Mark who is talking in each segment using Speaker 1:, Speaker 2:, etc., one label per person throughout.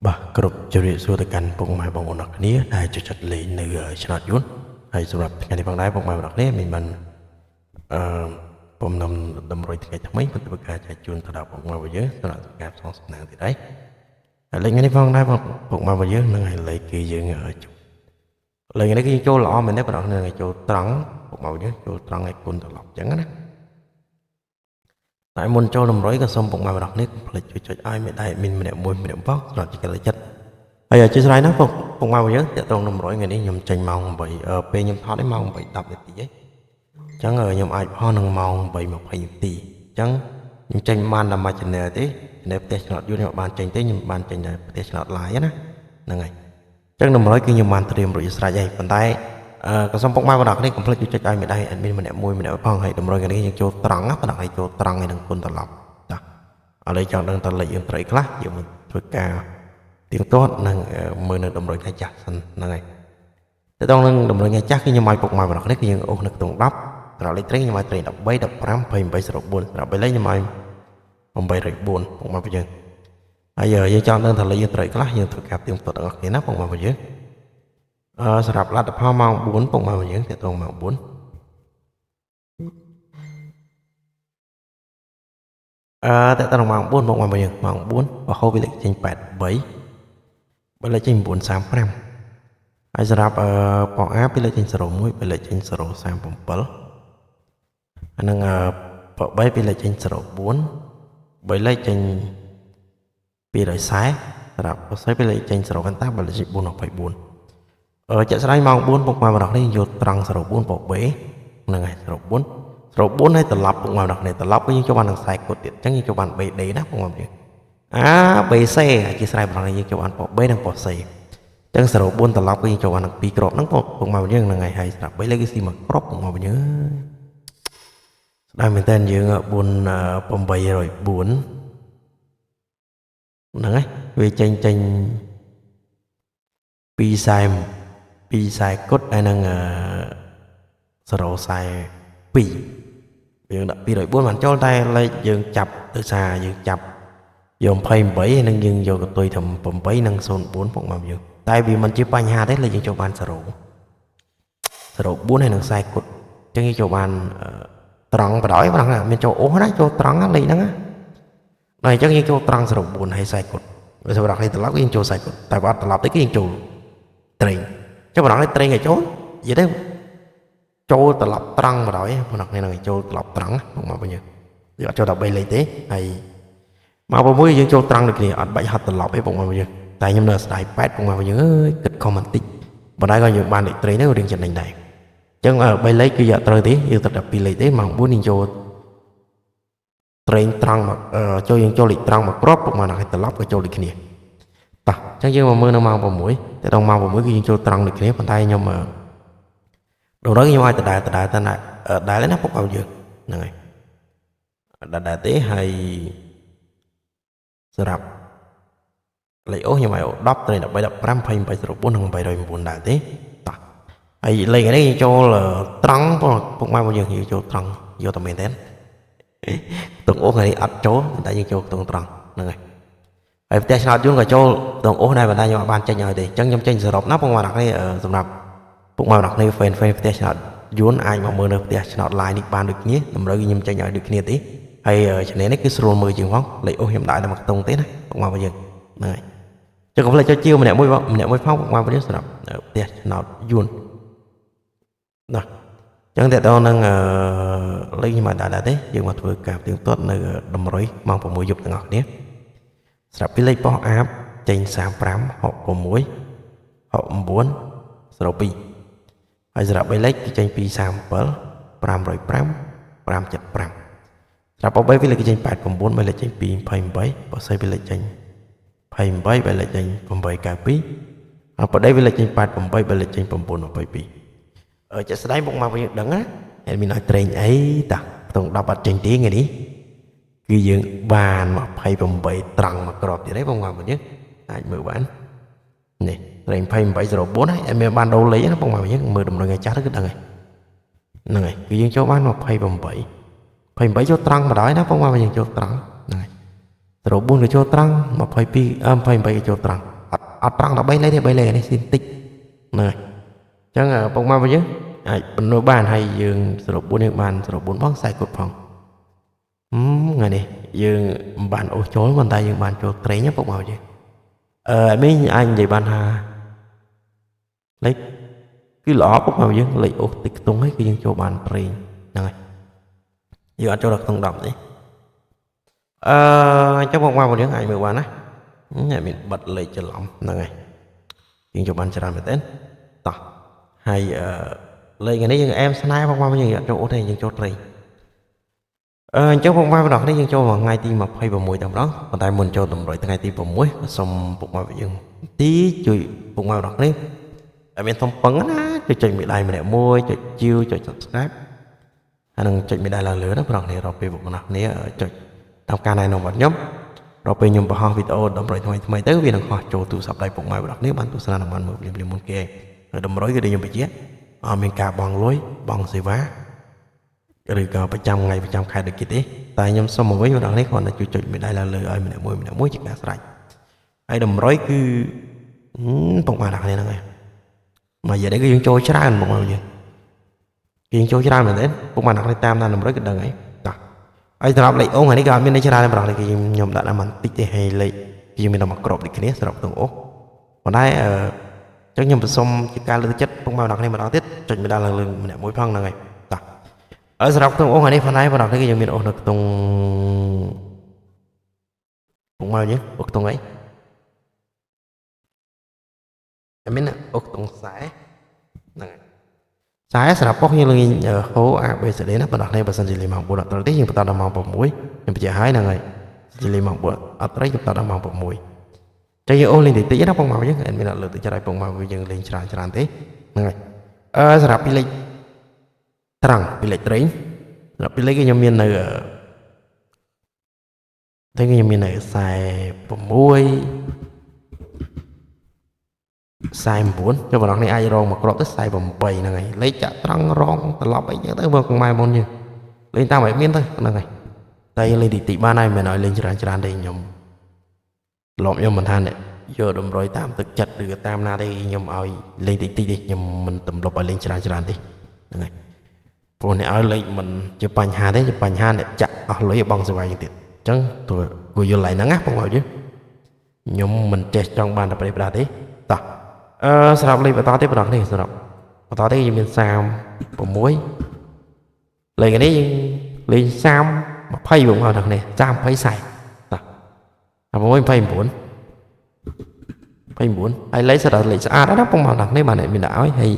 Speaker 1: បាទគ្រប់ជម្រាបសួរទៅកាន់ពុកម៉ែបងប្អូនអរគ្នាដែលចូលចិត្តលេងនៅឆ្នោតយួនហើយសម្រាប់ថ្ងៃនេះផងដែរពុកម៉ែបងប្អូនអរគ្នាមានបានអឺពំនំតម្រុយថ្ងៃថ្មីបន្តធ្វើការចែកជូនទៅដល់ពុកម៉ែរបស់យើងសម្រាប់ការផ្សងសំណាងទៀតហើយហើយលេខថ្ងៃនេះផងដែរពុកម៉ែរបស់យើងនឹងឲ្យលេខគឺយើងលេខនេះគឺយើងចូលល្អមែនទេបងប្អូននឹងចូលត្រង់ពុកម៉ែរបស់យើងចូលត្រង់ឲ្យគុណត្រឡប់អញ្ចឹងណាតែមុនចូលតម្រុយក៏សូមពុកម៉ែបងប្អូននេះកុំភ្លេចជួយចុចឲ្យមេដៃមានម្នាក់មួយម្នាក់ផងសម្រាប់ជាកិច្ចចិត្តហើយអធិស្ឋានណាពុកពុកម៉ែរបស់យើងតាក់ទងតម្រុយថ្ងៃនេះខ្ញុំចេញម៉ោង8ពេលខ្ញុំថតនេះម៉ោង8:10នាទីឯងអញ្ចឹងខ្ញុំអាចផុសនឹងម៉ោង8:20នាទីអញ្ចឹងខ្ញុំចេញបានតែមួយ channel ទេ channel ផ្ទះឆ្នោតយួនខ្ញុំបានចេញទេខ្ញុំបានចេញតែផ្ទះឆ្នោត live ណាហ្នឹងហើយអញ្ចឹងតម្រុយគឺខ្ញុំបានត្រៀមរួចស្រេចហើយប៉ុន្តែក៏សូមពុកម៉ែបងប្អូនគ្នាកុំភ្លេចជួយចុចឲ្យមេដៃ admin ម្នាក់មួយម្នាក់ផងហើយតម្រុយថ្ងៃនេះយើងចូលត្រង់ណាបងប្អូនចូលត្រង់ឲ្យនឹងគុណត្រឡប់តាឥឡូវចង់ដឹងតើលេខយើងត្រូវខ្លះយើងមកធ្វើការទៀងទាត់និងមើលនៅតម្រុយថ្ងៃចាស់សិនហ្នឹងហើយតើតនឹងតម្រុយថ្ងៃចាស់គឺខ្ញុំឲ្យពុកម៉ែបងប្អូនគ្នាគឺយើងអូសនៅក្នុង10សម្រាប់លេខត្រីខ្ញុំឲ្យត្រី13 15 28 04សម្រាប់លេខខ្ញុំឲ្យ804ពុកម៉ែបងយើងហើយយើងចង់ដឹងថាលេខយើងត្រូវខ្លះយើងធ្វើការទៀងទាត់ទាំងអស់គ្នាណាពុកម៉ែបងយើងសម្រាប់លទ្ធផលម៉ោង4ពុកម៉ែបងយើងតាក់ទងម៉ោង4តាក់ទងម៉ោង4ពុកម៉ែបងយើងម៉ោង4បហូវាលេខចេញ83បើលេខចេញ935ហើយសម្រាប់ប៉អាពីលេខចេញ01បើលេខចេញ037អានឹងប៉3ពីលេខចេញ04បើលេខចេញ240សម្រាប់ប៉សពីលេខចេញ0កន្តាបើលេខចេញ424ជាក់ស្ដែងម៉ោង4ពុកម៉ែបងប្អូននេះយកត្រង់04ប៉បេហ្នឹងហើយ04 04ហើយត្រឡប់ពុកម៉ែបងប្អូននេះត្រឡប់គឺយើងចូលបាននឹងខ្សែកុដទៀតអញ្ចឹងយើងចូលបាន BD ណាពុកម៉ែបងប្អូនអា BC អធិស្ឋានបងប្អូនយើងចូលបានប៉ B និងប៉ C អញ្ចឹង04ត្រឡប់គឺយើងចូលបាននឹង2គ្រាប់ហ្នឹងពុកម៉ែបងយើងហ្នឹងហើយហើយស្រាប់3លេខគឺស៊ីមួយគ្រាប់ពុកម៉ែបងយើងស្ដាយមែនតើយើង4 804ហ្នឹងហើយវាចេញចេញ240 2ខ្សែគុតហើយនឹង042យើងដាក់204បានចូលតែលេខយើងចាប់ទៅសារយើងចាប់យក28ហើយនឹងយើងយកកតុយត្រឹម8និង04ពុកមកយើងតែវាមិនជាបញ្ហាទេលេខយើងចូលបាន0 04ហើយនឹងខ្សែគុតអញ្ចឹងយើងចូលបានត្រង់បដ ாய் បងមានចូលអូសណាចូលត្រង់លេខហ្នឹងណាដល់អញ្ចឹងយើងចូលត្រង់04ហើយខ្សែគុតបើសម្រាប់នេះត្រឡប់យើងចូលខ្សែគុតតែបើអត់ត្រឡប់ទេគឺយើងចូលត្រេងចុះបងនេះត្រេងឲ្យចូលនិយាយទៅចូលត្រឡប់ត្រង់បណ្ដោយបងនេះនឹងចូលត្រឡប់ត្រង់បងមកវិញយើងអត់ចូល13លេខទេហើយមក6យើងចូលត្រង់ដូចគ្នាអត់បាច់ហត់ត្រឡប់ទេបងមកវិញតែខ្ញុំនៅស្ដាយ8បងមកវិញអើយគិតខំបន្តិចបណ្ដោយក៏យើងបានលេខត្រេងទៅរៀងចំណេញដែរអញ្ចឹង3លេខគឺយកត្រូវទេយើងត្រូវតែ2លេខទេម៉ោង4យើងចូលត្រេងត្រង់មកចូលយើងចូលលេខត្រង់មកគ្រាប់បងមកឲ្យត្រឡប់ក៏ចូលដូចគ្នាតោះអញ្ចឹងយើងមកមើលនៅម៉ោង6តែដល់ម៉ោង6គឺយើងចូលត្រង់ដូចគ្នាប៉ុន្តែខ្ញុំតម្រូវខ្ញុំឲ្យដដែលដដែលតែដែលណាពុកឲ្យយើងហ្នឹងហើយដដែលទេហើយសម្រាប់លេខអូខ្ញុំឲ្យ10ត្រេ13 15 28 04និង809ដែរទេតោះហើយលេខនេះយើងចូលត្រង់ពុកម៉ែរបស់យើងយើងចូលត្រង់យកតែមែនទេតុងអូថ្ងៃនេះអត់ចូលតែយើងចូលត្រង់ត្រង់ហ្នឹងហើយហើយផ្ទះឆ្នោតយួនក៏ចូលដងអូសដែរប៉ុន្តែខ្ញុំអត់បានចេញឲ្យទេអញ្ចឹងខ្ញុំចេញសរុបណាពុកម៉ែអ្នកនេះសម្រាប់ពុកម៉ែអ្នកនេះ fan fan ផ្ទះឆ្នោតយួនអាចមកមើលនៅផ្ទះឆ្នោត live នេះបានដូចគ្នាតម្រូវខ្ញុំចេញឲ្យដូចគ្នាទេហើយ channel នេះគឺស្រួលមើលជាងផងលេខអូសខ្ញុំដាក់តែមួយខ្ទង់ទេណាពុកម៉ែរបស់យើងហ្នឹងហើយចុះកុំភ្លេចចុចជាវម្នាក់មួយម្នាក់មួយផងពុកម៉ែរបស់យើងសម្រាប់ផ្ទះឆ្នោតយួនណាអញ្ចឹងតើតើនឹងលេខខ្ញុំអាចដាក់ដែរទេយើងមកធ្វើការទៀងទាត់នៅតម្រុយម៉ោង6យប់ទាំងអស់គ្នាស្រាប់ពីលេខប៉ុស្តិ៍អាបចេញ35 66 69 02ហើយសម្រាប់3លេខគឺចេញ237 505 575សម្រាប់3វាលេខគឺចេញ89 3លេខចេញ228បើស្អីវាលេខចេញ28 3លេខចេញ892ហើយប្តីវាលេខចេញ88 3លេខចេញ922ជាក់ស្ដែងមកមកយើងដឹងណាហើយមានឲ្យត្រេងអីតាខ្ទង់10អត់ចេញទេថ្ងៃនេះគឺយើងបាន28ត្រង់មកគ្រាប់ទៀតទេបងប្អូនយើងអាចមើលបាននេះត្រេង2804ហើយអត់មានបានដូរលេខណាបងប្អូនយើងមើលតម្រុយថ្ងៃចាស់ទៅគឺដឹងហើយហ្នឹងហើយគឺយើងចូលបាន28 28ចូលត្រង់បណ្ដោយណាបងប្អូនយើងចូលត្រង់ហ្នឹងហើយ04ក៏ចូលត្រង់22 28ក៏ចូលត្រង់ អត់ត្រង់13លេខទេ3លេខនេះស៊ីតិចហ្នឹងហើយអញ្ចឹងពុកម៉ែរបស់យើងអាចបណ្ដោះបានហើយយើងសរុប4យើងបានសរុប4ផងខ្សែគត់ផងថ្ងៃនេះយើងមិនបានអូសចូលប៉ុន្តែយើងបានចូលត្រេងពុកម៉ែយើងអឺមីអាចនិយាយបានថាលេខគឺល្អពុកម៉ែយើងលេខអូសតិចខ្ទង់ហើយគឺយើងចូលបានត្រេងហ្នឹងហើយយើងអត់ចូលដល់ខ្ទង់10ទេអញ្ចឹងពុកម៉ែយើងអាចមើលបានណាអ្នកមានបិទលេខច្រឡំហ្នឹងហើយយើងចូលបានច្រើនមែនទែនតោះហើយអឺលេខនេះយើងអែមស្នេហ៍ពុកម៉ែយើងអត់ចូលអូសទេយើងចូលត្រេងអញ្ចឹងពុកម៉ែបងប្អូនយើងចូលមកថ្ងៃទី26តែម្ដងប៉ុន្តែមុនចូលតម្រុយថ្ងៃទី6សូមពុកម៉ែយើងទីជួយពុកម៉ែបងប្អូននេះឲ្យមានធំពឹងណាជួយចុចមេដៃម្នាក់មួយចុចជីវចុច Subscribe ហើយនឹងចុចមេដៃឡើងលើណាបងប្អូនរាល់ពេលពុកម៉ែគ្នាចុចតាមការណែនាំរបស់ខ្ញុំរាល់ពេលខ្ញុំបង្ហោះវីដេអូតម្រុយថ្មីថ្មីទៅវានឹងហោះចូលទូរស័ព្ទដៃពុកម៉ែបងប្អូនបានទស្សនានឹងបានមើលភ្លាមៗមុនគេហើយតម្រុយគឺដូចខ្ញុំបញ្ជាក់អត់មានការបង់លុយបង់សេវាឬក៏ប្រចាំថ្ងៃប្រចាំខែដូចគេទេតែខ្ញុំសុំមកវិញបងប្អូននេះគ្រាន់តែជួយចុចមេដៃឡើងលើឲ្យម្នាក់មួយម្នាក់មួយជាការស្រេចហើយតម្រុយគឺពុកម៉ែបងប្អូនហ្នឹងហើយមកនិយាយនេះគឺយើងចូលច្រើនពុកម៉ែយើងចូលច្រើនមែនទេពុកម៉ែបងប្អូនតាមតាមតម្រុយគឺដឹងហើយតោះហើយសម្រាប់លេខអូថ្ងៃនេះក៏អត់មានលេខច្រើនដែរបងប្អូនគឺខ្ញុំដាក់ដល់បន្តិចទេហើយលេខយើងមានដល់មួយគ្រាប់ដូចគ្នាសម្រាប់ក្នុងអូប៉ុន្តែអឺចឹងខ្ញុំប្រសុំជាការលើកទឹកចិត្តពុកម៉ែបងប្អូនម្ដងទៀតចុចមេដៃឡើងលើម្នាក់មួយផងហ្នឹងហើយតោះហើយសម្រាប់ក្នុងអូថ្ងៃនេះផងដែរបងប្អូនគឺយើងមានអូនៅក្នុងពុកម៉ែយើងអូក្នុងអីតែមានអូក្នុងខ្សែហ្នឹងហើយខ្សែសម្រាប់ប៉ុស្យើងលេងហូ A B C D ណាបងប្អូនបើសិនជាលេងម៉ោង4អត់ត្រូវទេយើងបន្តដល់ម៉ោង6ខ្ញុំបញ្ជាក់ហើយហ្នឹងហើយជាលេងម៉ោង4អត់ត្រូវយើងបន្តដល់ម៉ោង6ចឹងយើងអូសលេងតិចតិចណាបងប្អូនយើងអត់មានអត់លើកទឹកចិត្តឲ្យបងប្អូនយើងលេងច្រើនច្រើនទេហ្នឹងហើយសម្រាប់ពីលេខត្រង់ពីលេខត្រេងសម្រាប់ពីលេខខ្ញុំមាននៅតែខ្ញុំមាននៅ46 49ចុះបងប្អូននេះអាចរងមកគ្រាប់ទៅ48ហ្នឹងហើយលេខចាក់ត្រង់រងត្រឡប់អីចឹងទៅមើលម៉ែមុនយើងលេងតាមឲ្យមានទៅហ្នឹងហើយតែលេងតិចតិចបានហើយមិនឲ្យលេងច្រើនច្រើនទេខ្ញុំឡប់ខ្ញុំមិនថាអ្នកយកតម្រុយតាមទឹកចិត្តឬតាមណាទេខ្ញុំឲ្យលេងតិចតិចទេខ្ញុំមិនទម្លប់ឲ្យលេងច្រើនច្រើនទេហ្នឹងហើយព្រោះអ្នកឲ្យលេខមិនជាបញ្ហាទេជាបញ្ហាអ្នកចាក់អស់លុយឲ្យបងសេវាយ៉ាងទៀតអញ្ចឹងទោះគួរយល់ឡៃហ្នឹងណាបងប្អូនយើងខ្ញុំមិនចេះចង់បានតែប្រេះប្រាស់ទេតោះសម្រាប់លេខបន្តទៀតបងប្អូននេះសម្រាប់បន្តទៀតយើងមាន36លេខនេះយើងលេង30 20បងប្អូនទាំងនេះ30 20 40តោះ6 29 29ហើយលេខស្អាតលេខស្អាតណាបងប្អូនទាំងនេះបានមានដាក់ឲ្យហើយ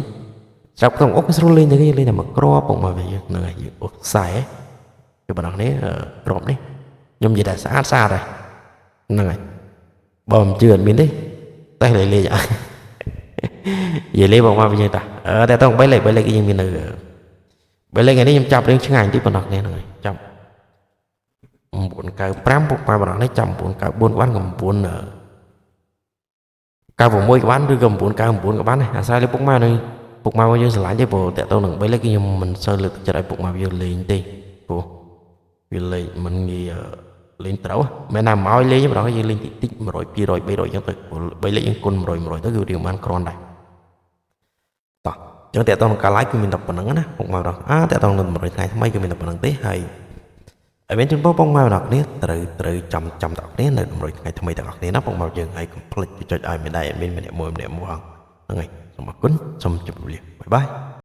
Speaker 1: ស្រាប់ក្នុងអុកស្រួលលេងទៅលេងតែមួយគ្រាប់បងប្អូនយើងហ្នឹងហើយយើងអុកខ្សែគឺបងប្អូននេះគ្រាប់នេះខ្ញុំនិយាយតែស្អាតស្អាតហើយហ្នឹងហើយបើមិនជឿអត់មានទេតែលេលេអត់និយាយលេបងប្អូនយើងតាតែតោះ3លេខ3លេខយើងមាននៅ3លេខថ្ងៃនេះខ្ញុំចាប់រឿងឆ្ងាយតិចបងប្អូនហ្នឹងហើយចាប់995ពុកម៉ែបងប្អូននេះចាប់994បាន9 96ក៏បានឬក៏999ក៏បានដែរអាស្រ័យលើពុកម៉ែនឹងពុកម៉ែយើងស្រឡាញ់ទេព្រោះតើតើនឹង3លេខខ្ញុំមិនសូវលើកទឹកចិត្តឲ្យពុកម៉ែយើងលេងទេព្រោះវាលេងមិនងាយលេងត្រូវមិនណាមកឲ្យលេងបងយើងលេងតិចតិច100 200 300អញ្ចឹងទៅព្រោះ3លេខយើងគុណ100 100ទៅគឺរៀងបានគ្រាន់ដែរតោះអញ្ចឹងតើតើនឹងការ like គឺមានតែប៉ុណ្្នឹងណាពុកម៉ែបងតើតើនឹង100ថ្ងៃថ្មីគឺមានតែប៉ុណ្្នឹងទេហើយហើយមានជូនពរបងម៉ែបងគ្នាត្រូវចាំចាំទាំងគ្នានៅ100ថ្ងៃថ្មីទាំងអស់គ្នាណាបងម៉ែយើងហើយកុំភ្លេចចុចឲ្យមេដៃមានម្នាក់មួយម្នាក់មួយហ្នឹងហើយសូមអរគុណសូមជម្រាបលាបាយបាយ។